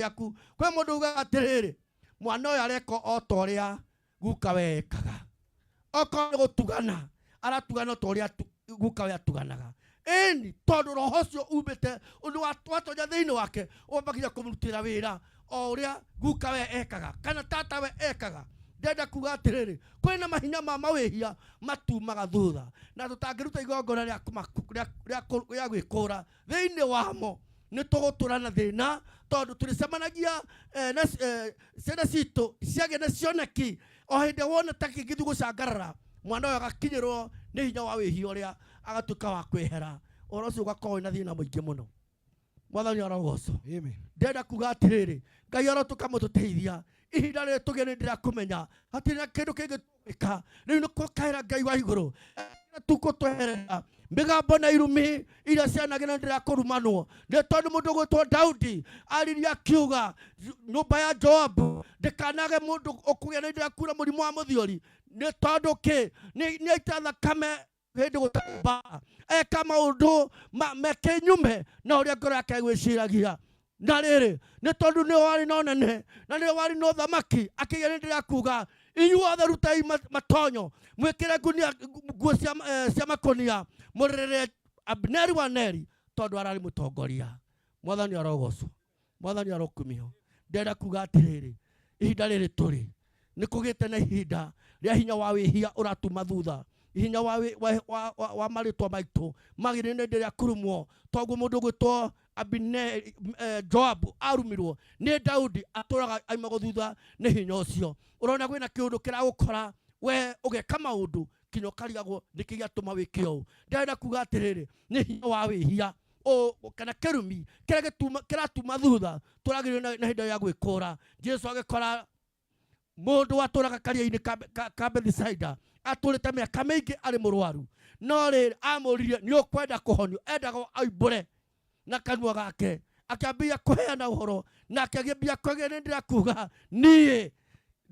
Rĩaku kwĩ mũndũ ugaga atĩrĩrĩ, mwana ũyũ areka o ta ũrĩa guka we ekaga. Okorwo nĩ gũtugana aratugana o ta ũrĩa guka we atuganaga. Ĩni, tondũ roho ũcio umĩte ũndũ watonya thĩinĩ wake, wambagia kũmũrutĩra wĩra o ũrĩa guka we ekaga kana tata we ekaga. Ndĩrenda kuga atĩrĩrĩ, kwĩ na mahinya ma mawĩhia matumaga thutha, na tũtangĩruta igongona rĩa gwĩkũra thĩinĩ wamo, nĩ tũgũtũra na thĩna, tondũ tũrĩcemanagia na ciana citũ ciagĩa na cioneki. O hĩndĩ wona ta kĩngĩthiĩ gũcangarara, mwana ũyũ agakinyĩrwo nĩ hinya wa wĩhia ũrĩa, agatuĩka wa kwehera. Ũhoro ũcio ũgakorwo wĩna thĩna mũingĩ mũno. Mwathani arogocwo. Amen. Ndĩrenda kuga atĩrĩrĩ, Ngai arotuĩka mũtũteithia ihinda rĩrĩ tũgĩe nĩ ndĩrakũmenya hatirĩ na kĩndũ kĩngĩ tũngĩka rĩu, nĩ kũkaĩra Ngai wa igũrũ tukũtweherera mĩgambo na irumi iria cianagĩra ndĩrakũrumanwo. Nĩ tondũ mũndũ gwĩtwo Daudi aririe akiuga, nyũmba ya Joabu ndĩkanage mũndũ ũkũgĩa na ndĩrakura mũrimũ wa mũthiori. Nĩ tondũ kĩ? Nĩ aita thakame hĩndĩ gũtarĩ mbara, eka maũndũ me kĩnyume na ũrĩa ngoro yake ĩgwĩciragia. Na rĩrĩ, nĩ tondũ nĩwe warĩ na ũnene na nĩwe warĩ na ũthamaki, akĩgĩa nĩ ndĩrakuga, inyuothe rutai matonyo, mwĩkĩre ngunia nguo cia makũnia, mũrĩrĩre Abineri wa Neri, tondũ ararĩ mũtongoria. Mwathani arogocwo, Mwathani arokumio. Ndĩrenda kuga atĩrĩrĩ, ihinda rĩrĩ tũrĩ nĩ kũgĩte na ihinda rĩa hinya wa wĩhia ũratuma thutha, hinya wa, wa, wa, wa, wa marĩtwa maitũ magĩrĩire nĩ rĩrĩa kurumwo. Toguo mũndũ ũgwĩtwo Abineri, Joabu arumirwo nĩ Daudi, atũraga aimagwo thutha nĩ hinya ũcio. Ũrona kwĩna kĩũndũ kĩragũkora we ũgeka maũndũ kinya ũkarigagwo nĩkĩ gĩatũma wĩke ũũ. Ndĩrenda kuga atĩrĩrĩ, nĩ hinya wa wĩhia kana kĩrumi kĩrĩa kĩratuma thutha. Tũragĩrĩrio na hĩndĩ ya gwĩkũra. Jesu agĩkora mũndũ watũraga karia-inĩ ka Bethisaida, atũrĩte mĩaka mĩingĩ arĩ mũrwaru. No rĩrĩ, amũririe, nĩ ũkwenda kũhonio? Endaga oimbũre na kanua gake. Akĩambia kũheana ũhoro nake agĩambia kũgĩa nĩ ndĩrakuga, niĩ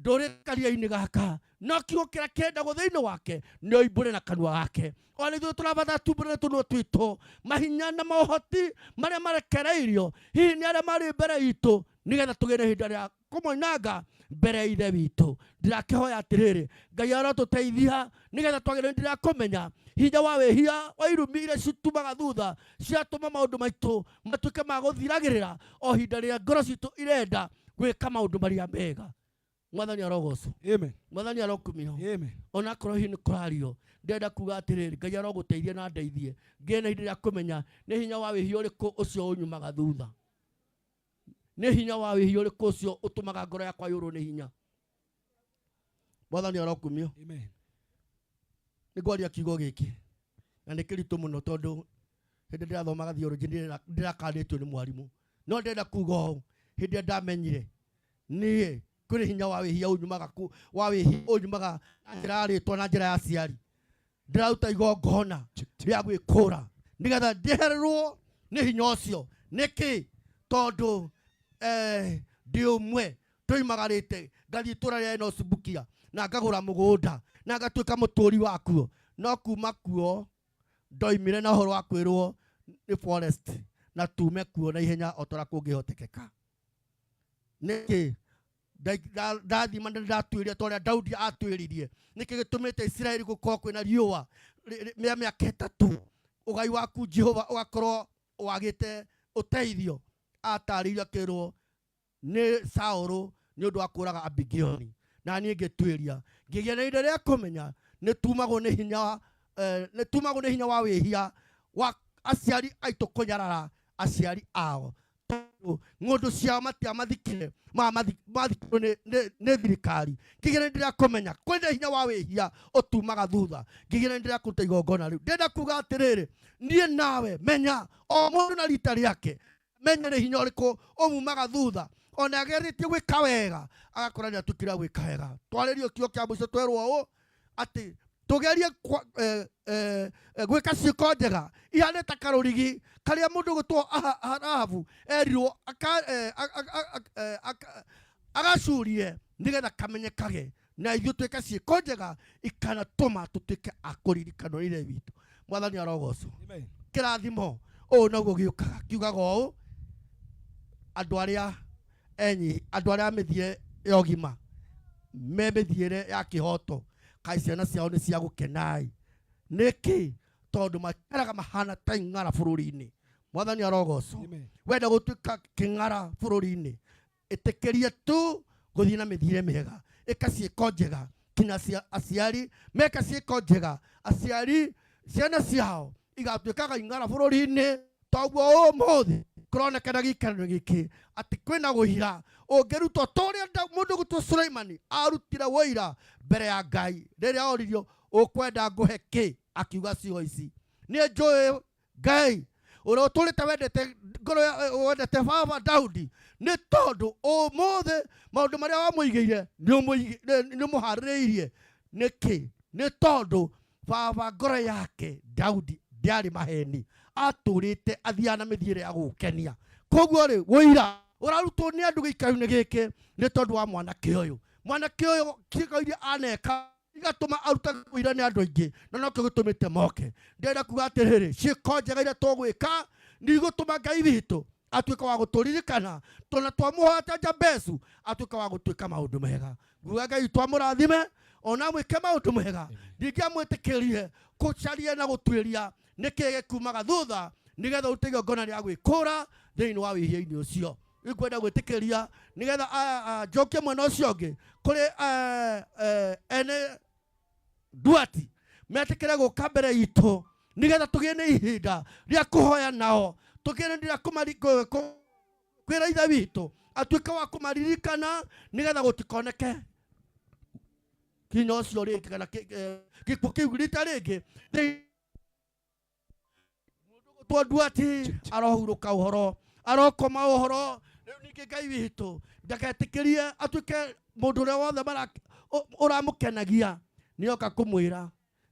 ndũrĩ karia-inĩ gaka, no kiugo kĩrĩa kĩendagwo thĩinĩ wake nĩ oimbũre na kanua gake. Ona ithuĩ tũrabatara tumbũre na tũnua twitũ mahinya na maũhoti marĩa marekereirio hihi nĩ arĩa marĩ mbere itũ, nĩgetha tũgĩe na ihinda rĩa kũmoinanga mbere ya Ithe witũ. Ndĩrakĩhoya atĩrĩrĩ, Ngai arotũteithia nĩgetha twagĩrĩire ndĩrakũmenya hinya wa wĩhia wa irumi iria citumaga thutha, ciatũma maũndũ maitũ matuĩke ma gũthiragĩrĩra o ihinda rĩrĩa ngoro citũ irenda gwĩka maũndũ marĩa mega. Mwathani arogocwo. Amen. Mwathani arokumio. Amen. Onakorwo hihi nĩ kũrario, ndĩrenda kuga atĩrĩrĩ, Ngai arogũteithia na ndeithie ngĩe na ihinda rĩa kũmenya nĩ hinya wa wĩhia ũrĩkũ ũcio ũnyumaga thutha, nĩ hinya wa wĩhia ũrĩkũ ũcio ũtũmaga ngoro yakwa yũrwo nĩ hinya. Mwathani arokumio. Amen. Nĩ ngwaria kiugo gĩkĩ na nĩ kĩritũ mũno, tondũ hĩndĩ ndĩrathomaga theology ndĩrakanĩtio nĩ mwarimũ. No ndĩrenda kuga ũũ, hĩndĩ ĩrĩa ndamenyire niĩ kũrĩ hinya wa wĩhia ũnyumaga wa wĩhia ũnyumaga na njĩra ya rĩtwa na njĩra ya aciari, ndĩraruta igongona rĩa gwĩkũra nĩgetha ndĩhererwo nĩ hinya ũcio. Nĩkĩ? Tondũ ndĩ ũmwe tũimagarĩte, ngathiĩ itũra rĩa Enosibukia na ngagũra mũgũnda na ngatuĩka mũtũri wakuo. No kuma kuo ndoimire na ũhoro wa kwĩrwo nĩ forest na tume kuo na ihenya o ta ũrĩa kũngĩhotekeka. Nĩkĩ? Ndathima na ndatuĩria ta ũrĩa Daudi atuĩririe, nĩkĩ gĩtũmĩte Isiraeli gũkorwo kwĩna riũa rĩa mĩaka 3, ũgai waku Jehova ũgakorwo wagĩte ũteithio? Atarĩirio akĩrwo nĩ Saũlũ nĩ ũndũ wa kũraga Abigioni. Na niĩ ngĩtuĩria, ngĩgĩa na ihinda rĩa kũmenya nĩ tumagwo nĩ hinya wa, nĩ tumagwo nĩ hinya wa wĩhia wa aciari aitũ kũnyarara aciari ao, tondũ ng'ũndũ ciao matiamathikire, mathikirwo nĩ thirikari. Ngĩgĩa na ihinda rĩa kũmenya kwĩna hinya wa wĩhia ũtumaga thutha, ngĩgĩa na ihinda rĩa kũruta igongona rĩu. Ndĩrenda kuga atĩrĩrĩ, niĩ nawe menya o mũndũ na rita rĩake, menya nĩ hinya ũrĩkũ ũmumaga thutha. Ona ageretie gwĩka wega, agakora nĩ atuĩkire gwĩka wega. Twarĩrio kiugo kĩa mũico, twerwo ũũ atĩ tũgerie gwĩka ciĩko njega ihane ta karũrigi karĩa mũndũ gwĩtwo Rahabu erirwo agacurie nĩgetha kamenyekage, na ithuĩ twĩke ciĩko njega ikanatũma tũtuĩke a kũririkanwo nĩ Ithe witũ. Mwathani arogocwo. Amen. Kĩrathimo ũũ noguo gĩũkaga kiugaga ũũ, andũ arĩa Enyi andũ arĩa a mĩthiĩre ya ũgima me mĩthiĩre ya kĩhoto, kaĩ ciana ciao nĩ cia gũkenai. Nĩkĩ? Tondũ maikaraga mahana ta ing'ara bũrũri-inĩ. Mwathani arogocwo. Amen. Wenda gũtuĩka kĩng'ara bũrũri-inĩ, ĩtĩkĩria tu gũthiĩ na mĩthiĩre mĩega, ĩka ciĩko njega kinya aciari meka ciĩko njega, aciari ciana ciao igatuĩkaga ing'ara bũrũri-inĩ. Toguo ũmũthĩ kũronekana gĩikaro gĩkĩ atĩ kwĩna ũira ũngĩrutwo ta ũrĩa mũndũ gwĩtwo Suleimani arutire ũira mbere ya Ngai rĩrĩa oririo ũkwenda ngũhe kĩ, akiuga ciugo ici, niĩ njũĩ Ngai ũrĩa ũtũrĩte wendete ngoro wendete baba Daudi, nĩ tondũ ũmũthĩ maũndũ marĩa wamũigĩire nĩ ũmũharĩrĩirie. Nĩkĩ? Nĩ tondũ baba ngoro yake Daudi ndĩarĩ maheni, atũrĩte athiaga na mĩthiĩre ya gũgũkenia. Koguo rĩ, ũira ũrarutwo nĩ andũ gĩikaro-inĩ gĩkĩ nĩ tondũ wa mwanake ũyũ. Mwanake ũyũ ciĩko iria aneka igatũma aruta ũira nĩ andũ aingĩ, na nokĩo gĩtũmĩte moke. Ndĩrenda kuga atĩrĩrĩ, ciĩko njega iria tũgwĩka nĩ igũtũma Ngai witũ atuĩke wa gũtũririkana, tondũ twamũhoya ta Jabezu atuĩke wa gũtuĩka maũndũ mega. Nguga Ngai witũ amũrathime ona amwĩke maũndũ mega. Ndingĩamwĩtĩkĩrie kũcaria na gũtuĩria nĩkĩ gĩkumaga thutha nĩgetha ũrute igongona rĩa gwĩkũra thĩinĩ wa wĩhia-inĩ ũcio. Ingwenda gwĩtĩkĩria nĩgetha njokie mwena ũcio ũngĩ kũrĩ ene Duati metĩkĩre gũka mbere itũ nĩgetha tũgĩe na ihinda rĩa kũhoya nao, tũgĩe na ihinda rĩa kwĩra Ithe witũ atuĩke wa kũmaririkana nĩgetha gũtikoneke kinya ũcio rĩngĩ kana gĩkuũ kĩu rita rĩngĩ. Mũndũ Duati arohurũka ũhoro, arokoma ũhoro. Rĩu ningĩ Ngai witũ ndaketĩkĩrie atuĩke mũndũ ũrĩa wothe ũramũkenagia nĩoka kũmwĩra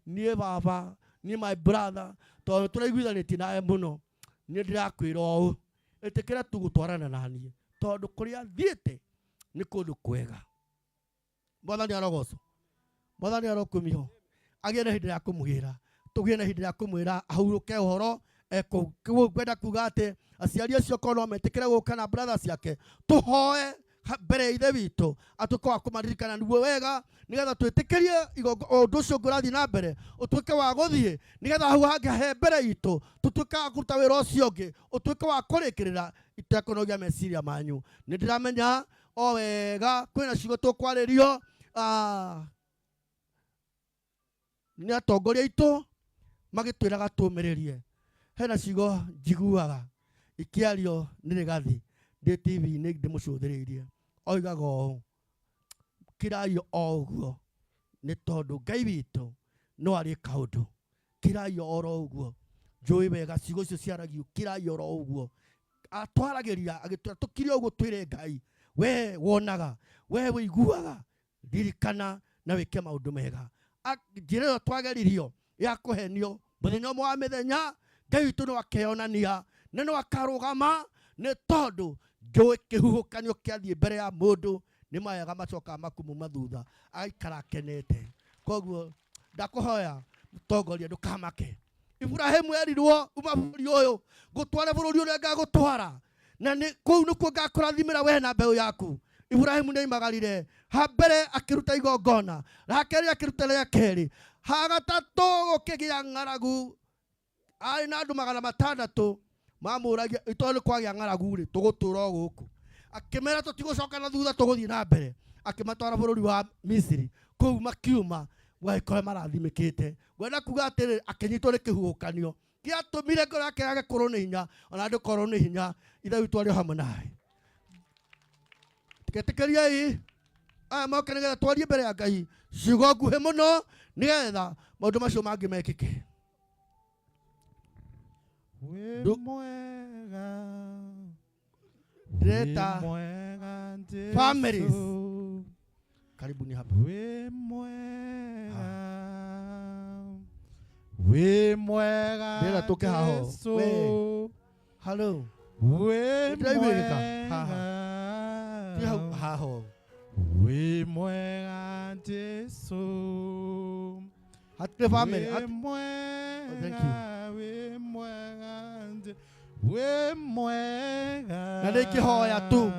niĩ baba, niĩ my brother, tondũ tũraiguithanĩtie nawe mũno, niĩ ndĩrakwĩra ũũ, ĩtĩkĩra tu gũtwarana na niĩ tondũ kũrĩa thiĩte nĩ kũndũ kwega. Mwathani arogocwo, Mwathani arokumio. Agĩe na ihinda rĩa kũmwĩra, tũgĩe na ihinda rĩa kũmwĩra ahurũke ũhoro ekũu. Kũguo ngwenda kuga atĩ aciari acio korwo no metĩkĩre gũka na brother ciake, tũhoe mbere ya Ithe witũ atuĩke wa kũmaririkana nĩguo wega, nĩgetha twĩtĩkĩrie ũndũ ũcio ũngĩ ũrathiĩ na mbere ũtuĩke wa gũthiĩ, nĩgetha hau hangĩ he mbere itũ tũtuĩke wa kũruta wĩra ũcio ũngĩ ũtuĩke wa kũrĩkĩrĩra itekũnogia meciria manyu. Nĩ ndĩramenya o wega kwĩna ciugo tũkwarĩrio nĩ atongoria aitũ magĩtwĩraga tũmĩrĩrie. Hena ciugo njiguaga ikĩario nĩ Rigathi ndĩ TV-inĩ ndĩmũcũthĩrĩirie, oigaga ũũ, kirai o ũguo nĩ tondũ Ngai witũ no arĩka ũndũ. Kirai oro ũguo. Njũĩ wega ciugo icio ciaragio, kirai oro ũguo. Atwaragĩria agĩtwĩra tũkire ũguo twĩre Ngai, we wonaga, we wĩiguaga, ririkana na wĩke maũndũ mega. Njĩra ĩyo twageririo ya kũhenio mũthenya ũmwe wa mĩthenya, Ngai witũ no akeyonania na no akarũgama, nĩ tondũ njũĩ kĩhuhũkanio kĩathiĩ mbere ya mũndũ nĩ mawega macokaga makumuma thutha, agaikara akenete. Koguo ndakũhoya mũtongoria ndũkamake. Iburahĩmu erirwo uma bũrũri ũyũ ngũtware bũrũri ũrĩa ngagũtwara, na nĩ kũu nĩkuo ngakũrathimĩra we na mbeũ yaku. Iburahĩmu nĩ oimagarire ha mbere akĩruta igongona, ha kerĩ akĩruta rĩa kerĩ, ha gatatũ gũkĩgĩa ng'aragu. Arĩ na andũ magana matandatũ mamũragia, itondũ nĩ kwagĩa ng'aragu rĩ, tũgũtũra o gũkũ. Akĩmera tũtigũcoka na thutha, tũgũthiĩ na mbere. Akĩmatwara bũrũri wa Misiri, kũu makiuma gwagĩkorwo marathimĩkĩte. Ngwenda kuga atĩrĩrĩ, akĩnyitwo nĩ kĩhuhũkanio gĩatũmire ngoro yake yage kũrwo nĩ hinya, ona ndũkorwo nĩ hinya. Ithe witũ arĩ o hamwe nawe. Tiketĩkĩriei aya moke nĩgetha twarie mbere ya Ngai ciugo nguhĩ mũno, nĩgetha maũndũ macio mangĩ mekĩke. Wĩ mwega, Ndĩreta wĩ mwega Jesũ. families. Karibuni hapa. Wĩ mwega, wĩ mwega Ndĩrenda tũke haha. Jesũ. We. Hello. Wĩ Nĩndĩraiguĩka. mwega, Haha. Ti hau haha ũũ. wĩ mwega Jesũ. Hatirĩ family. Wĩ Oh, thank you. mwega, wĩ mwega, wĩ mwega. Na nĩ ingĩhoya tu.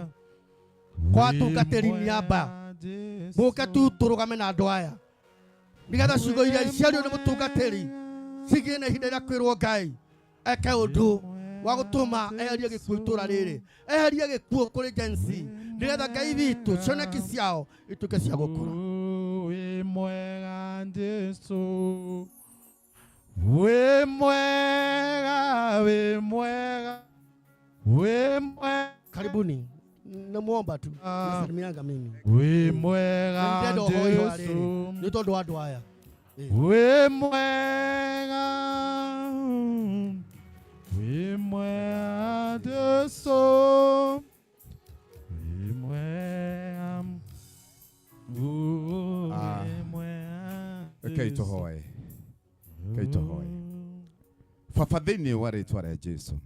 Kwa atungatĩri niaba mũke tu tũrũgame na andũ aya nĩgetha ciugo iria ciario nĩ mũtungatĩri cigĩe na ihinda rĩa kwĩrwo Ngai eke ũndũ wa gũtũma eherie gĩkuũ itũra rĩrĩ, eherie gĩkuũ kũrĩ Gen Z, nĩgetha Ngai witũ cioneki ciao ituĩke cia gũkũra. Wĩ mwega Jesu, wĩ mwega, wĩ mwega, wĩ mwega. Karibuni, namuomba tu nasalimianga mimi Wĩ mwega ndĩrenda ũhoi wa Jesu, rĩrĩ nĩ tondũ wa andũ aya. Wĩ mwega, wĩ mwega Jesu, wĩ mwega, Ah. wĩ mwega Rekei Jesu. tũhoe. Rekei tũhoe. Baba thĩinĩ wa rĩtwa rĩa Jesu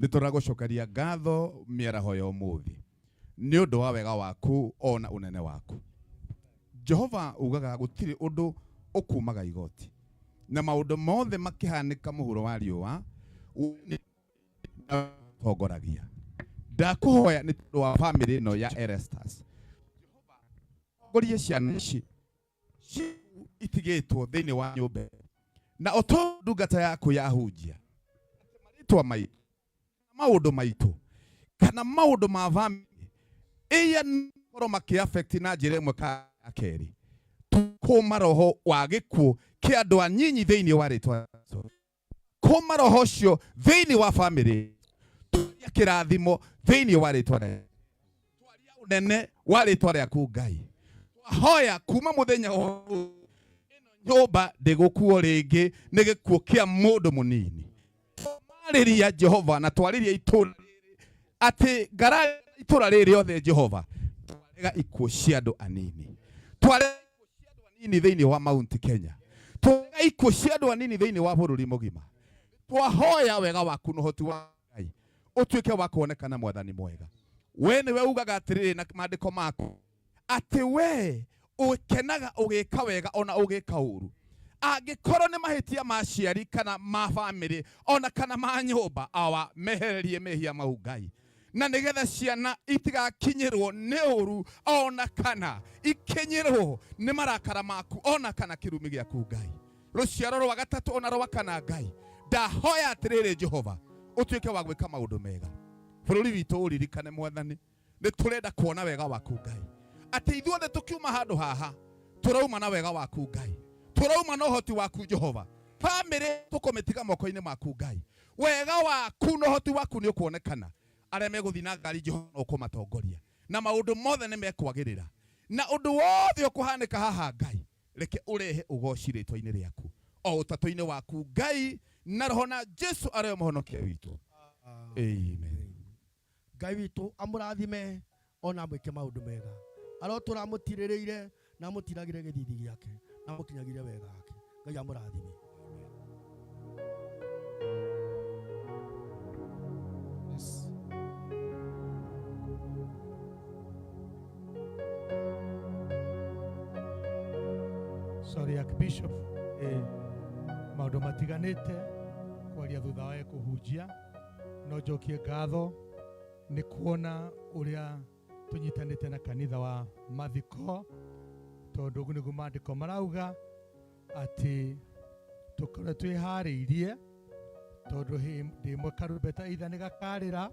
nĩ tũragũcokeria ngatho mĩaraho ya ũmũthĩ nĩ ũndũ wa wega waku ona ũnene waku. Jehova ugaga gũtirĩ ũndũ ũkumaga igoti na maũndũ mothe makĩhanĩka mũhuro wa riũa nĩ tongoragia. Ndakũhoya nĩ tondũ wa bamĩrĩ ĩno ya Erastus, tongorie ciana ici itigĩtwo thĩinĩ wa nyũmba na oto ndungata yaku yahunjia marĩtwa maitũ maũndũ maitũ kana maũndũ ma bamĩrĩ iya korwo makĩ affect na njĩra ĩmwe kana ya kerĩ, kũma roho wa gĩkuũ kĩa andũ anyinyi thĩinĩ wa rĩtwa Jesũ. Kũma roho ũcio thĩinĩ wa bamĩrĩ, twaria kĩrathimo thĩinĩ wa rĩtwa rĩa twaria ũnene wa rĩtwa rĩaku Ngai. Twahoya kuma mũthenya ũyũ nyũmba ndĩgũkuo rĩngĩ nĩ gĩkuũ kĩa mũndũ mũnini. Twarĩria Jehova na twarĩria itũra rĩrĩ atĩ ngara itũra rĩrĩ rĩothe Jehova twarega ikuũ cia andũ anini, twarega ikuũ cia andũ anini thĩinĩ wa Mount Kenya, twarega ikuũ cia andũ anini thĩinĩ wa bũrũri mũgima. Twahoya wega waku na ũhoti wa Ngai ũtuĩke wa kuonekana mwathani mwega. We nĩwe ugaga atĩrĩrĩ na maandĩko maku atĩ we ũkenaga ũgĩka wega ona ũgĩka ũru. Angĩkorwo nĩ mahĩtia ma aciari kana ma bamĩrĩ ona kana ma nyũmba, awa mehererie mehia mau Ngai, na nĩgetha ciana itigakinyĩrwo nĩ ũru ona kana ikinyĩrwo nĩ marakara maku ona kana kĩrumi gĩaku Ngai. Rũciaro rwa gatatũ ona rwa kana Ngai, ndahoya atĩrĩrĩ Jehova ũtuĩke wa gwĩka maũndũ mega. Bũrũri witũ ũririkane mwathani, nĩ tũrenda kuona wega waku Ngai, atĩ ithuothe tũkiuma handũ haha tũrauma na wega waku Ngai, tũrauma na ũhoti waku Jehova. Bamĩrĩ tũkũmĩtiga moko-inĩ maku Ngai, wega waku na ũhoti waku nĩ ũkuonekana. Arĩa megũthiĩ na ngari Jehova no ũkũmatongoria na maũndũ mothe nĩ mekwagĩrĩra, na ũndũ wothe ũkũhanĩka haha Ngai, reke ũrehe ũgoci rĩtwa-inĩ rĩaku o ũtatũ-inĩ waku Ngai na roho na Jesu arĩo mũhonokia witũ. Amen. Ngai witũ amũrathime ona amwĩke maũndũ mega, arotũra amũtirĩrĩire na amũtiragĩre gĩthithi gĩake na amũkinyagĩre wega wake. Ngai amũrathime. Yes. Sorry, Archbishop, maũndũ matiganĩte kwaria thutha wa kũhunjia, no njokie ngatho nĩ kuona ũrĩa tũnyitanĩte na kanitha wa mathiko, tondũ ũguo nĩguo maandĩko marauga atĩ tũkorwo twĩharĩirie, tondũ hĩndĩ ĩmwe karumbeta either nĩ gakarĩra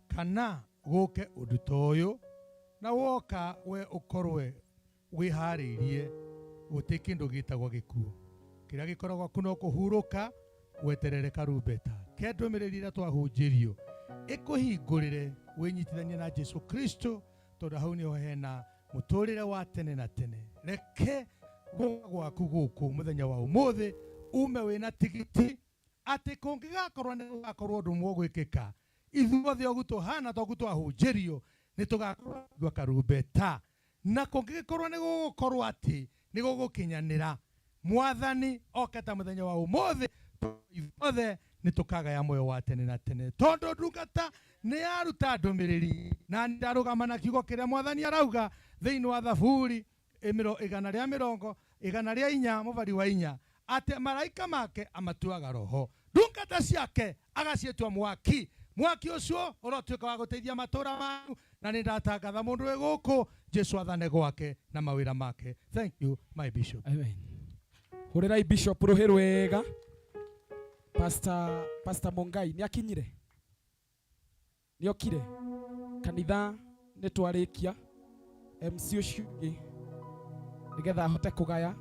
kana gũke ũndũ ta ũyũ, na woka we ũkorwe wĩharĩirie gũtirĩ kĩndũ gĩtagwo gĩkuũ. Kĩrĩa gĩkoragwo kuo no kũhurũka weterere karumbeta. Ke ndũmĩrĩri ĩrĩa twahunjĩrio ĩkũhingũrĩre wĩnyitithanie na Jesu Kristo, tondũ hau nĩho hena mũtũrĩre wa tene na tene. Reke gũka gwaku gũkũ mũthenya wa ũmũthĩ ume wĩna tigiti atĩ kũngĩgakorwo nĩ gũgakorwo ũndũ ũmwe ũgwĩkĩka, ithuothe ũguo tũhana toguo twahunjĩrio nĩ tũgakorwo twa karumbeta, na kũngĩgĩkorwo nĩ gũgũkorwo atĩ nĩ gũgũkinyanĩra, mwathani oke ta mũthenya wa ũmũthĩ, ithuothe nĩ tũkagaya muoyo wa tene na tene, tondũ ndungata nĩ yaruta ndũmĩrĩri na ndarũgama na kiugo kĩrĩa mwathani arauga thĩinĩ wa Thaburi igana rĩa mĩrongo igana rĩa inya mũbari wa inya, atĩ maraika make amatuaga roho, ndungata ciake agaciĩtua mwaki. Mwaki ũcio ũrotuĩka wa gũteithia matũra manyu Na nĩ ndatangatha mũndũ wĩ gũkũ Jesu athane gwake na mawĩra make. Thank you my bishop. Amen. Hũrĩrai bishop rũhĩ rwega. Pastor Mungai nĩ akinyire, nĩ okire kanitha, nĩ twarĩkia MC ũcio ũngĩ nĩgetha ahote kũgaya.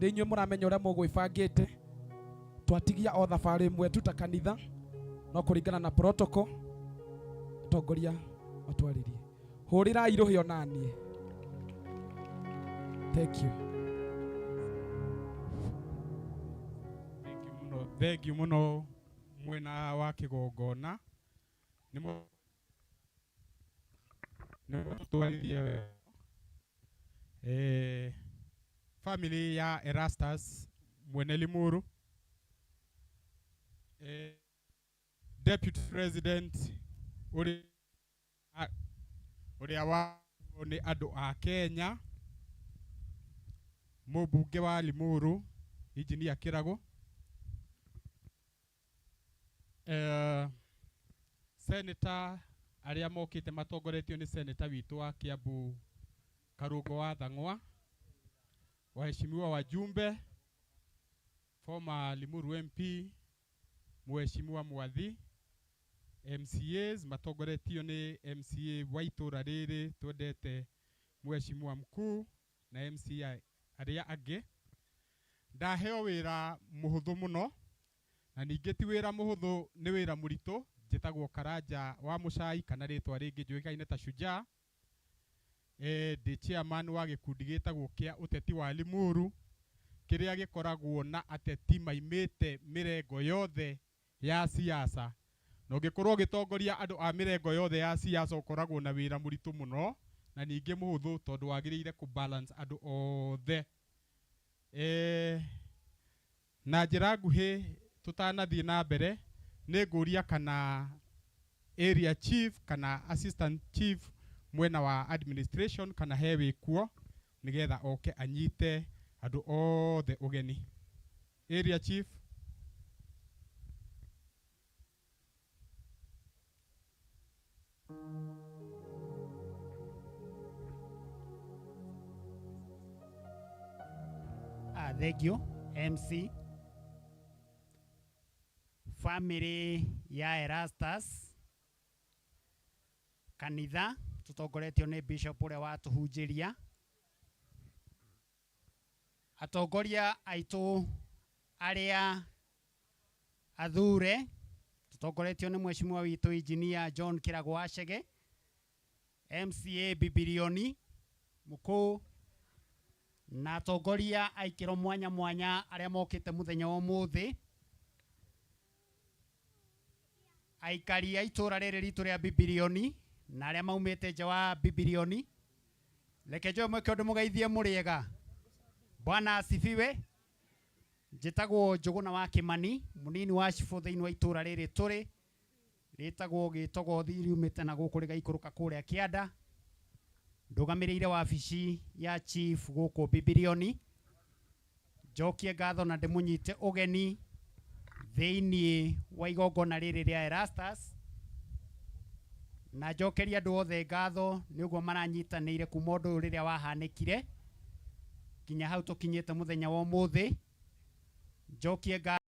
Nĩ inyuĩ mũramenya ũrĩa mũgwĩbangĩte, twatigia o thabarĩ ĩmwe tu ta kanitha, no kũringana na protocol atongoria matwarĩrie. Hũrĩrai rũhĩ onaniĩ. Thank you. Thank you muno mwena wa kigongona nĩ twarithie wega. Family ya Erastus mwene Limuru, Deputy President ũrĩa wa nĩ andũ a Kenya, mũmbunge wa Limuru Engineer Kirago, Senator arĩa mokĩte matongoretio nĩ senator witũ wa Kiambu Karungo wa Thang'wa, waheshimiwa wajumbe, former Limuru MP Mheshimiwa Mwathi, MCAs matongoretio nĩ MCA wa itũra rĩrĩ twendete Mheshimiwa mkuu na MCA arĩa angĩ. Ndaheo wĩra mũhũthũ mũno, na ningĩ ti wĩra mũhũthũ, nĩ wĩra mũritũ. Njĩtagwo Karanja wa Mũcai kana rĩtwa rĩngĩ njũĩkaine ta Shujaa. Ndĩ chairman wa gĩkundi gĩtagwo kĩa ũteti wa Limuru, kĩrĩa gĩkoragwo na ateti maimĩte mĩrengo yothe ya siasa. Na ũngĩkorwo ũgĩtongoria andũ a mĩrengo yothe ya siasa, ũkoragwo na wĩra mũritũ mũno na ningĩ mũhũthũ, tondũ wagĩrĩire kũ balance andũ othe. Na njĩra nguhĩ tũtanathiĩ na mbere, nĩ ngũria kana area chief kana assistant chief mwena wa administration kana he wĩkuo, nĩgetha oke anyite andũ othe ũgeni. Area chief. Thank you, MC. Family ya Erastus, kanitha tutongoretio nĩ bishop ũrĩa watuhunjĩria, atongoria aitũ arĩa athure tutongoretio nĩ mheshimiwa witũ Engineer John Kirago Wachege, MCA Bibilioni mkuu, na atongoria a ikĩro mwanya mwanya arĩa mokĩte mũthenya wa ũmũthĩ, aikari a itũra rĩrĩ ritũ rĩa Bibilioni na arĩa maumĩte nja wa Bibilioni. Reke njoe mweke ũndũ mũgeithie mũrĩega. Bwana asifiwe. Njĩtagwo Njũgũna wa Kĩmani, mũnini wa cibũ thĩinĩ wa itũra rĩrĩ tũrĩ, rĩtagwo Gĩtogothi, riumĩte na gũkũ rĩgaikũrũka kũrĩa kĩanda. Ndũgamĩrĩire wabici ya chief gũkũ Bibilioni. Njokie ngatho na ndĩmũnyite ũgeni thĩinĩ wa igongona rĩrĩ rĩa Erastus, na njokerie andũ othe ngatho nĩ ũguo maranyitanĩire kuma ũndũ ũyũ rĩrĩa wahanĩkire nginya hau tũkinyĩte mũthenya wa ũmũthĩ. Njokie ngatho